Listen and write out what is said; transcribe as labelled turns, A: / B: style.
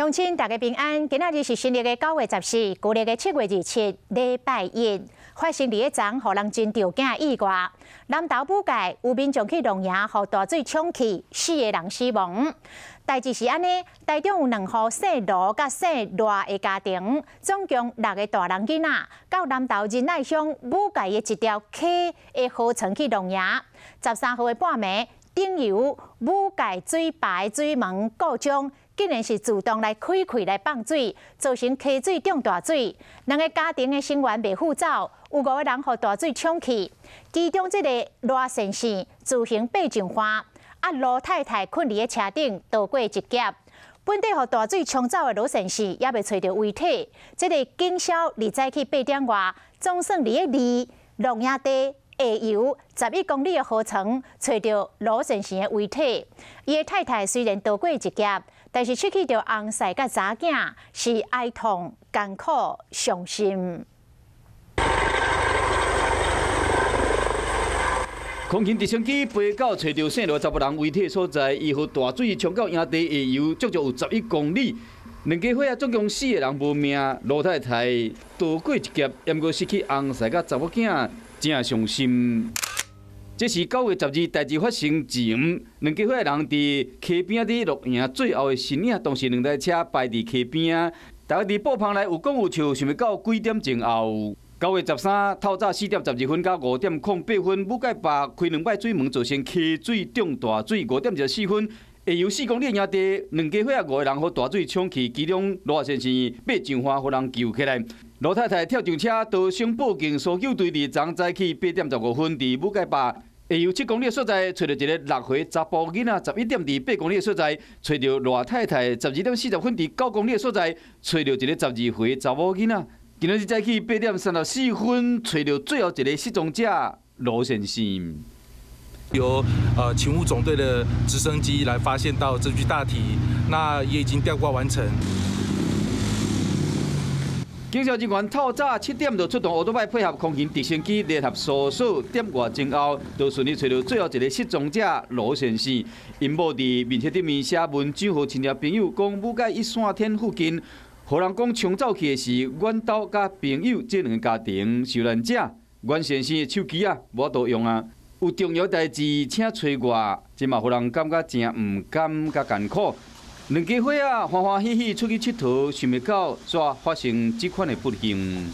A: 鄉親大家平安，今仔日是新曆的9月14，舊曆的7月27，禮拜一。發生佇咧昨予人真著驚意外。南投武界有民眾去露營，予大水沖去，四個人死亡。代誌是按呢，台中有兩戶姓盧佮姓賴的家庭，總共六個大人囡仔，到南投仁愛鄉武界的一條溪的河床去露營。13號的半暝，頂游武界水壩水門故障，竟然是自動來開開來放水，造成溪水漲大水。兩个家庭的成員袂赴走，有五个人予大水沖去。其中這個賴先生自行爬上岸，啊盧太太睏佇咧車頂逃過一劫。本底予大水沖走的羅先生猶未揣著遺體。這个警消佇早起8點外，總算佇咧離露營地下游11公里的河床揣著羅先生的遺體。伊的太太雖然逃過一劫，但是失去著翁婿佮查囝，是哀痛、艱苦、傷心。
B: 空勤直升機飛到揣著姓羅查埔人遺體所在，伊予大水沖到營地下游，足足有11公里。兩家伙仔總共四個人無命，羅太太逃過一劫，毋過失去翁婿佮查某囝，真傷心。這是9月12代誌發生前，兩家伙仔人佇溪邊仔佇露營，最後的身影，當時兩台車排佇溪邊仔，大家佇布棚內有講有笑，想袂到幾點鐘後，9月13透早4點12分到5點08分，武界壩開兩擺水門，造成溪水漲大水。5點24分，下游4公里的營地，兩家伙仔五個人予大水沖去，其中羅先生爬上岸，予人救起來。羅太太跳上車，逃生報警，搜救隊佇昨早起8點15分，佇武界壩下游7公里的所在，揣著一個6歲查埔囡仔；11點佇8公里的所在，揣著賴太太；12點40分佇9公里的所在，揣著一個12歲查某囡仔。今仔日早起8點34分，揣著最後一個失蹤者羅先生。
C: 由勤務總隊的直升機來發現到這具大體，那也已經吊掛完成。
B: 警消人員透早7點就出動歐多擺配合空勤直升機聯合搜索，點外鐘後，就順利揣著最後一個失蹤者羅先生。𪜶某佇面冊頂面寫文章，予親戚朋友講，武界一線天附近，予人講沖走去的是阮兜佮朋友這兩个家庭受難者。阮先生的手機啊，無法度用啊，有重要代誌請揣我，這嘛予人感覺誠毋甘佮艱苦。兩家伙仔歡歡喜喜出去𨑨迌，想袂到煞發生這款的不幸。